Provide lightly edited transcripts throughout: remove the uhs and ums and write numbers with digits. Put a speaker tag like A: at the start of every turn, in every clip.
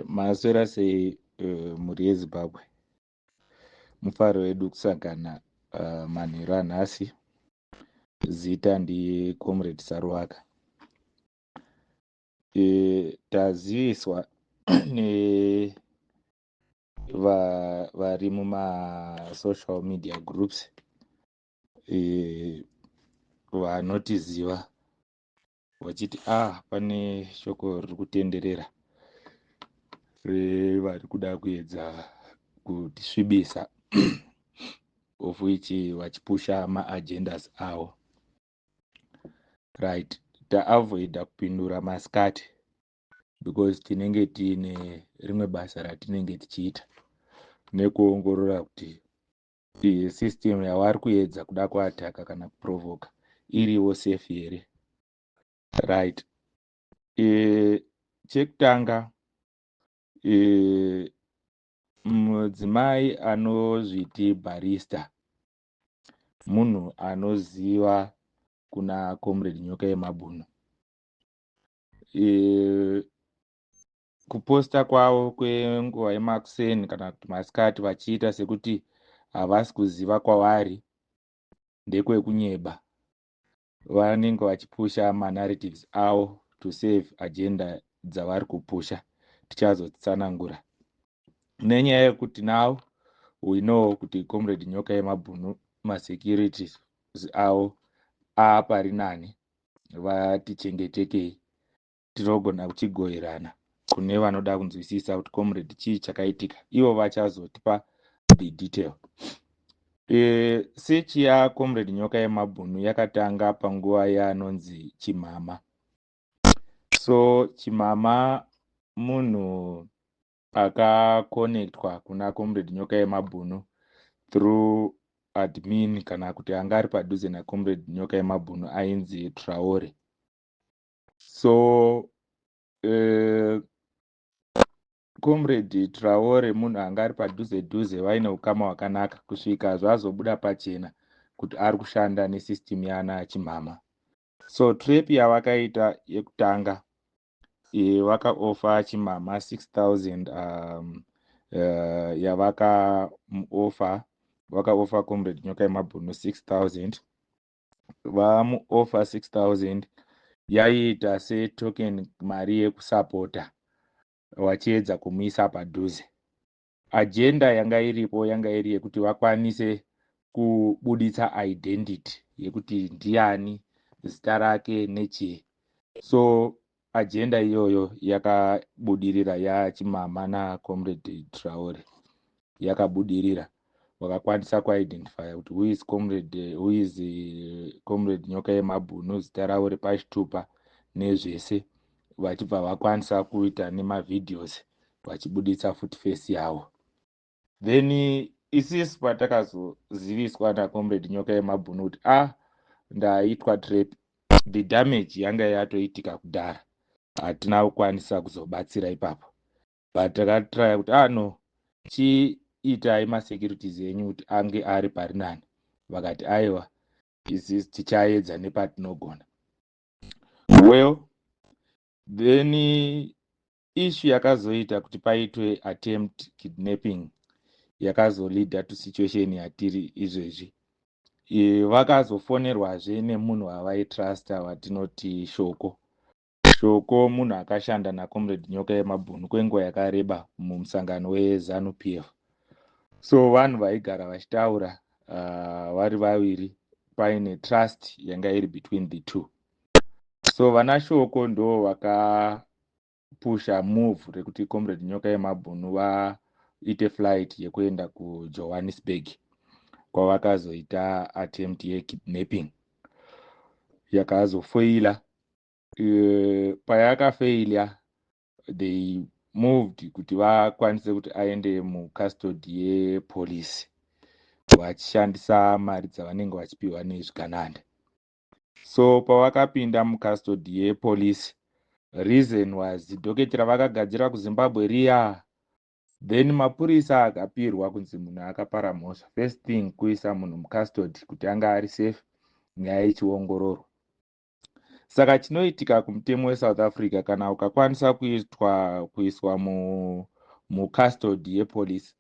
A: Maswera sei, mhuri yeZimbabwe? Mufaro wedu kusangana manheru anhasi. Zita ndiComrade Saruwaka. Taziviswa nevari mumasocial media groups vanotiziva vachiti pane shoko riri kutenderera revari kuda kuedza kutisvibisa, of which vachipusha maagendas avo, right? Taavoida kupindura masikati because tinenge tiine rimwe basa ratinenge tichiita nekuongorora kuti system yavari kuedza kuda kuataka kana kuprovoka iriwo safe here, right? Chekutanga, mudzimai anozviti barrister munhu anoziva kuna Comrade Nyoka Yemabhunu. Kuposta kwavo kwenguva yemakuseni kana kuti masikati vachiita sekuti havasi kuziva kwavari ndekwekunyeba. Vanenge vachipusha manarratives avo to save agenda dzavari kupusha. Tichazotsanangura nenyaya yekuti now we know kuti Comrade Nyoka Yemabhunu masecurities avo aapari nani, vatichengetekei. Tinogona kuchigoverana kune vanoda kunzwisisa kuti comrade chii chakaitika, ivo vachazotipa the detail. Search yaComrade Nyoka Yemabhunu yakatanga panguva yaanonzi Chimama. So Chimama munhu akakonektwa kuna Comrade Nyoka Yemabhunu through admin, kana kuti anga ari padhuze naComrade Nyoka Yemabhunu ainzi Traore. So Comrade Traore munhu anga ari padhuze dhuze, vaine ukama hwakanaka kusvika zvazobuda pachena kuti ari kushanda nesystem yaana Chimama. So trap yavakaita yekutanga, vakaofa Chimama 6000. Yavakamuofa, vakaofa Comrade Nyoka Yemabhunu 6000. Vamuofa 6000 yaiita setoken, mari yekusapota, vachiedza kumuisa padhuze. Agenda yanga iripo yanga iri yekuti vakwanise kubuditsa identity yekuti ndiani, zita rake nechii. So agenda iyoyo yakabudirira, yaChimama naComrade Traore yakabudirira. Vakakwanisa kuidentifya kuti who is comrade, who is Comrade Nyoka Yemabhunu, zita ravo repachitupa nezvese. Vachibva vakwanisa kuita nemavideos vachibuditsa futi face yavo. Then isisu patakazoziviswa naComrade Nyoka Yemabhunu kuti ndaitwa trap, the damage yanga yatoitika kudhara. Hatina kukwanisa kuzobatsira ipapo, but takatraya kuti no, chiitai masecurities enyu kuti ange ari pari nani. Vakati aiwa, isi tichaedza nepatinogona. Well, then issue yakazoita kuti paitwe attempt kidnapping yakazoleada to situation yatiri izvezvi. Vakazofonerwazve nemunhu wavaitrusta watinoti Shoko. Shoko munhu akashanda naComrade Nyoka Yemabhunu kwenguva yakareba mumusangano weZANU PF. So vanhu vaigara vachitaura vari vaviri, paine trust yanga iri between the two. So vana Shoko ndo vakapusha move rekuti Comrade Nyoka Yemabhunu vaite flight yekuenda kuJohannesburg, kwavakazoita attempt yekidnapping yakazofoila. Payakafeila, they moved kuti vakwanise kuti aende mucustody yepolisi vachishandisa mari dzavanenge vachipiwa nezvigananda. So pavakapinda mucustody yepolisi, reason was docket ravakagadzira kuZimbabwe riya. Then mapurisa akapirwa kunzi munhu akapara mhosva, first thing kuisa munhu mucustody kuti anga ari safe nyaya ichiongororwa. Saka chinoitika kumutemo weSouth Africa, kana ukakwanisa kuitwa kuiswa mucustody yepolice,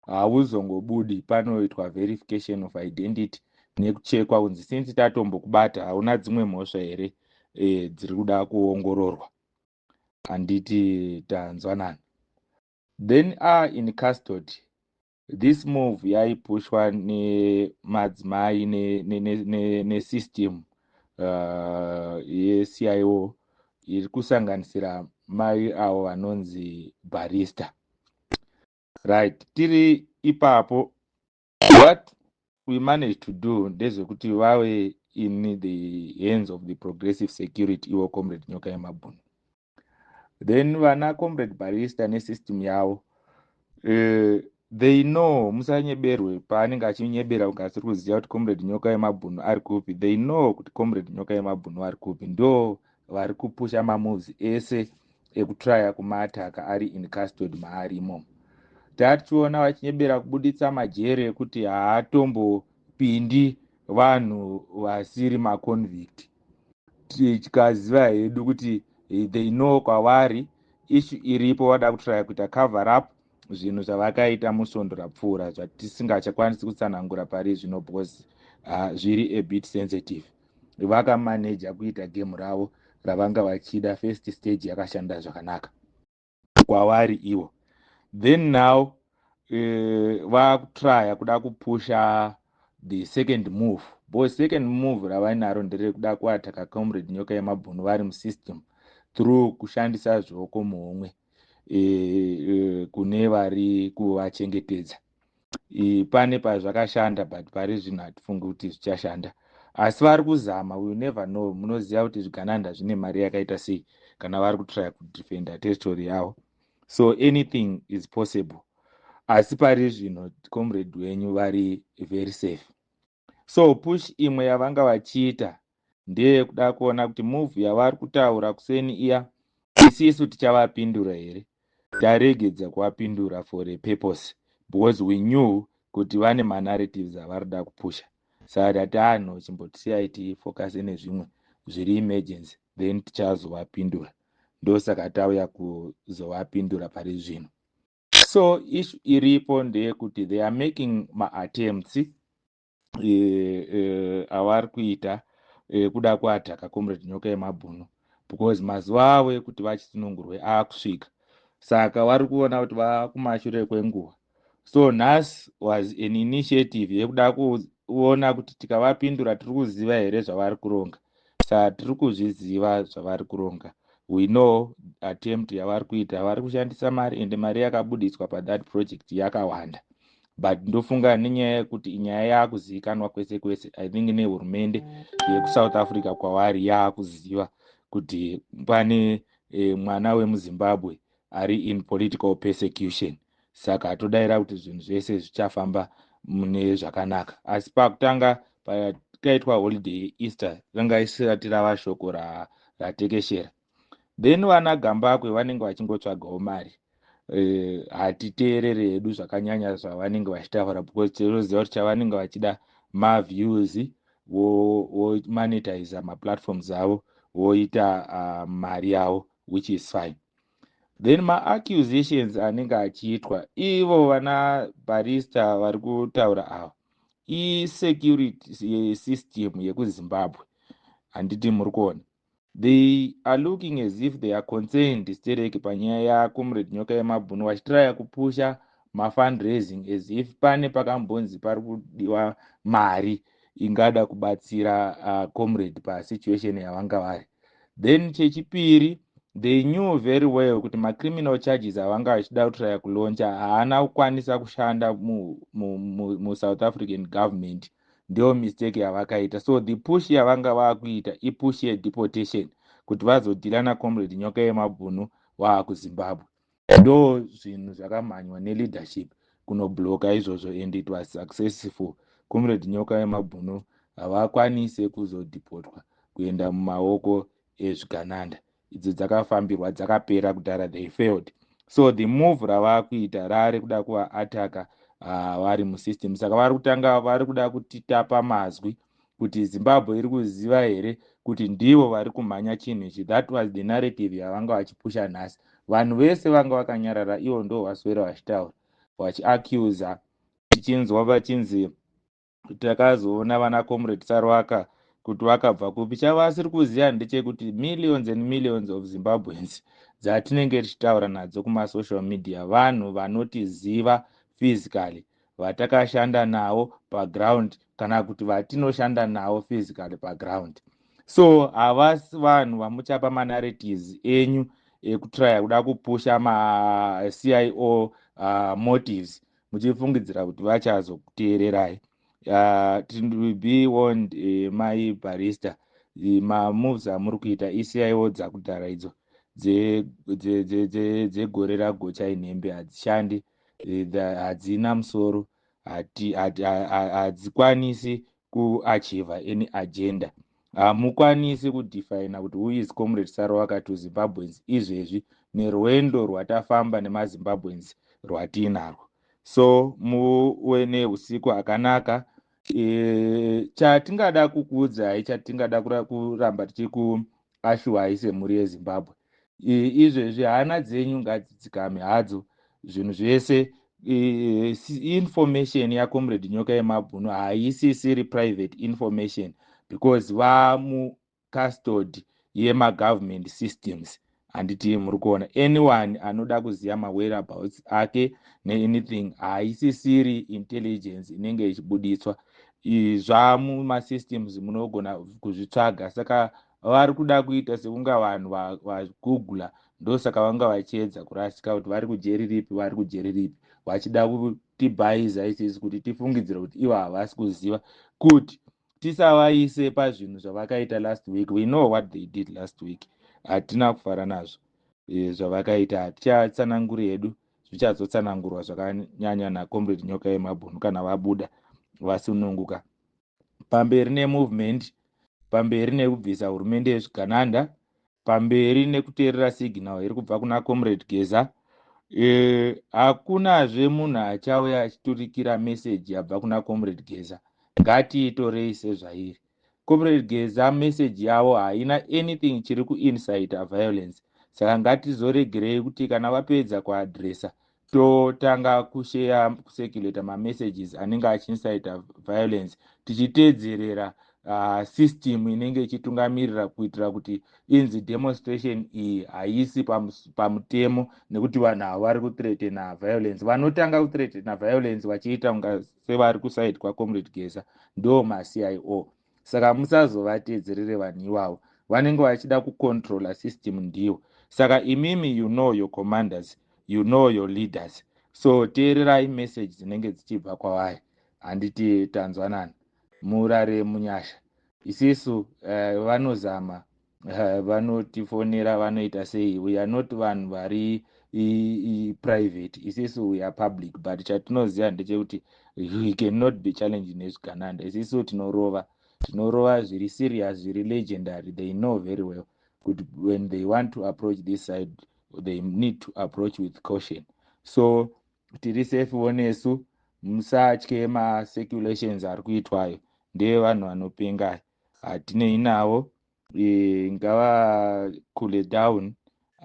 A: hauzongobudi. Panoitwa verification of identity nekuchekwa kunzi since tatombokubata, hauna dzimwe mhosva here dziri kuda kuongororwa? Handiti tanzwanana? Then are in custody. This move yaipushwa nemadzimai nesystem yeCIO iri kusanganisira mai avo vanonzi Barista. Right, tiri ipapo, what we managed to do ndezvekuti vave in the hands of the Progressive Security, ivo Comrade Nyoka Yemabhunu. Then vana Comrade Barista nesystem yavo, they know. Musanyeberwe paanenge achinyebera kunge asiri kuziva kuti Comrade Nyoka Yemabhunu ari kupi. They know kuti Comrade Nyoka Yemabhunu ari kupi. Ndo vari kupusha mamoves ese ekutraya kumaataka ari in custody maari imomo. Tatichiona vachinyebera kubuditsa majere ekuti haatombopindi vanhu vasiri maconvict. Tikaziva hedu kuti they know kwavari. Issue iripo, vada kutraya kuita cover up zvinhu zvavakaita musvondo rapfuura, zvatisingachakwanisi kutsanangura pari zvino because zviri a bit sensitive. Vakamaneja kuita gemu ravo ravanga vachida. First stage yakashanda zvakanaka kwavari ivo. Then now vakutraya kuda kupusha the second move, because second move ravainaro nderekuda kuataka Comrade Nyoka Yemabhunu vari musystem through kushandisa zvioko muhomwe kune vari kuvachengetedza. Pane pazvakashanda, but pari zvino hatifungi kuti zvichashanda, asi vari kuzama. We never know. Munoziva kuti zvigananda zvine mari yakaita sei kana vari kutrya kudefenda territory yavo, so anything is possible. Asi pari zvino comrade wenyu vari very safe. So push imwe yavanga vachiita ndeyekuda kuona kuti move yavari kutaura kuseni iya, isisu tichavapindura here. Taregedza kuvapindura for a purpose, because we knew kuti vane manarratives avari kuda kupusha. Saka tati anhu chimbotisiyai tifocuse nezvimwe zviri emergency, then tichazovapindura. Ndosaka tauya kuzovapindura pari zvino. So issue iripo ndeyekuti they are making maattempts avari kuita kuda kuataka Comrade Nyoka Yemabhunu, because mazuva avo ekuti vachisunungurwe aakusvika. Saka vari kuona kuti vakumashure kwenguva. So nhasi was an initiative yekuda kuona kuti tikavapindura, tiri kuziva here zvavari kuronga. Saka tiri kuzviziva zvavari kuronga. We know attempt yavari kuita. Vari kushandisa mari, ende mari yakabudiswa pathat project yakawanda, but ndofunga nenyaya yekuti nyaya yaakuzivikanwa kwese kwese, I think nehurumende yekuSouth Africa kwavari yaakuziva kuti pane mwana wemuZimbabwe ari in political persecution. Saka todayira kuti zvinhu zvese zvichafamba mune zvakanaka. Asi pakutanga pakaitwa holiday yeEaster, ranga isati rava shoko ratekeshera. Then vana Gambakwe vanenge vachingotsvagawo mari. Hatiteerere hedu zvakanyanya zvavanenge vachitaura, because tinoziva kuti chavanenge vachida maviews, vomonetiza maplatforms avo, voita mari yavo, which is fine. Then maaccusations anenge achiitwa ivo vana Barista vari kutaura ava, isecurity system yekuZimbabwe, handiti muri kuona? They are looking as if they are concerned stereki panyaya yaComrade Nyoka Yemabhunu, vachitraya kupusha mafundraising as if pane pakambonzi pari kudiwa mari ingada kubatsira comrade pasituation yavanga vari. Then chechipiri, they knew very well kuti macriminal charges avanga vachida kutraya kulauncha haana kukwanisa kushanda muSouth African government. Ndio mistake yavakaita. So the push yavanga vakuita ipush yedeportation, kuti vazodhila naComrade Nyoka Yemabhunu waakuZimbabwe. Ndo zvinhu zvakamhanywa neleadership kunobloka izvozvo, and it was successful. Comrade Nyoka Yemabhunu havakwanise kuzodhipotwa kuenda mumaoko ezvigananda. Idzo dzakafambirwa, dzakapera kudhara. They failed. So the move ravakuita rari kuda kuvaataka vari musystem. Saka vari kutanga vari kuda kutitapa mazwi. Kuti Zimbabwe iri kuziva here kuti ndivo vari kumhanya chinhu ichi? That was the narrative yavanga vachipusha nhasi. Vanhu vese vanga vakanyarara, ivo ndo vaswera vachitaura, vachiaccusa. Tichinzwa vachinzi takazoona vana Comrade Sarwaka kuti vakabva kupi. Chavasiri kuziva ndechekuti millions and millions of Zimbabweans dzatinenge tichitaura nadzo kumasocial media, vanhu vanotiziva physically, vatakashanda navo paground kana kuti vatinoshanda navo physically paground. So havasi vanhu vamuchapa manarratives enyu ekutraya kuda kupusha maCIO motives muchifungidzira kuti vachazokuteererai. Be warned, mai barista, mamoves amuri kuita iCIO dzakudhara idzo dzegore ragocha inhembe. Hadzishandi, hadzina musoro, hadzikwanisi kuachieva any agenda. Hamukwanisi kudefina kuti who is Comrade Sarawaka to Zimbabweans izvezvi nerwendo rwatafamba nemaZimbabweans rwatiinarwo. So muve neusiku hakanaka. Chatingada kukuudzai, chatingada kuramba tichikuashuwai semhuri yeZimbabwe izvezvi, hana dzenyu ngadzidzikame hadzo. Zvinhu zvese, information yaComrade Nyoka Yemabhunu haisisiri private information because vamucustody yemagovernment systems, handiti muri kuona? Anyone anoda kuziva mawhereabouts ake neanything, haisisiri intelligence inenge ichibuditswa zvamumasystems, munogona kuzvitsvaga. Saka vari kuda kuita sekunga vanhu vagoogla, ndosaka vanga vachiedza kurasika kuti vari kujeri ripi, vari kujeri ripi, vachida kutibhaiza isisi kuti tifungidzire kuti ivo havasi kuziva, kuti tisavaise pazvinhu zvavakaita last week. We know what they did last week. Hatina kufara nazvo zvavakaita. Hatichatsananguri hedu, zvichazotsanangurwa zvakanyanya naComrade Nyoka Yemabhunu kana vabuda vasununguka. Pamberi nemovement, pamberi nekubvisa hurumende yezvigananda, pamberi nekuteerera signal iri kubva kuna Comrade Geza. Hakunazve munhu achauya achiturikira meseji yabva kuna Comrade Geza. Ngatiitorei sezvairi. Comrade Geza meseji yavo haina anything chiri kuincita violence. Saka ngatizoregerei kuti kana vapedza kuadresa, totanga kusheya, kucirculata mamessages anenge achiincita violence, tichiteedzerera system inenge ichitungamirira kuitira kuti inzi demonstration iyi haisi pamutemo nekuti vanhu ava vari kuthreatena violence. Vanotanga kuthreatena violence vachiita kunga sevari kuside kwaComrade Geza ndo maCIO. Saka musazovateedzerere vanhu ivavo, vanenge vachida kucontrola system ndiwo. Saka imimi, you know your commanders, you know your leaders, so teererai message dzinenge dzichibva kwavari, handiti tanzwanana? Murare munyasha. Isisu vanozama, vanotifonera, vanoita sei, we are not vanhu vari private. Isisu we are public, but chatinoziva ndechekuti we cannot be challenged nezvigananda. Isisu tinorova, tinorova zviri serious, zviri legendary. They know very well kuti when they want to approach this side, they need to approach with caution. So tiri safewo nesu. Musatye macirculations ari kuitwayo, ndeyevanhu vanopenga, hatinei navo. Ngava cool down,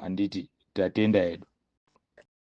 A: handiti? Tatenda hedu.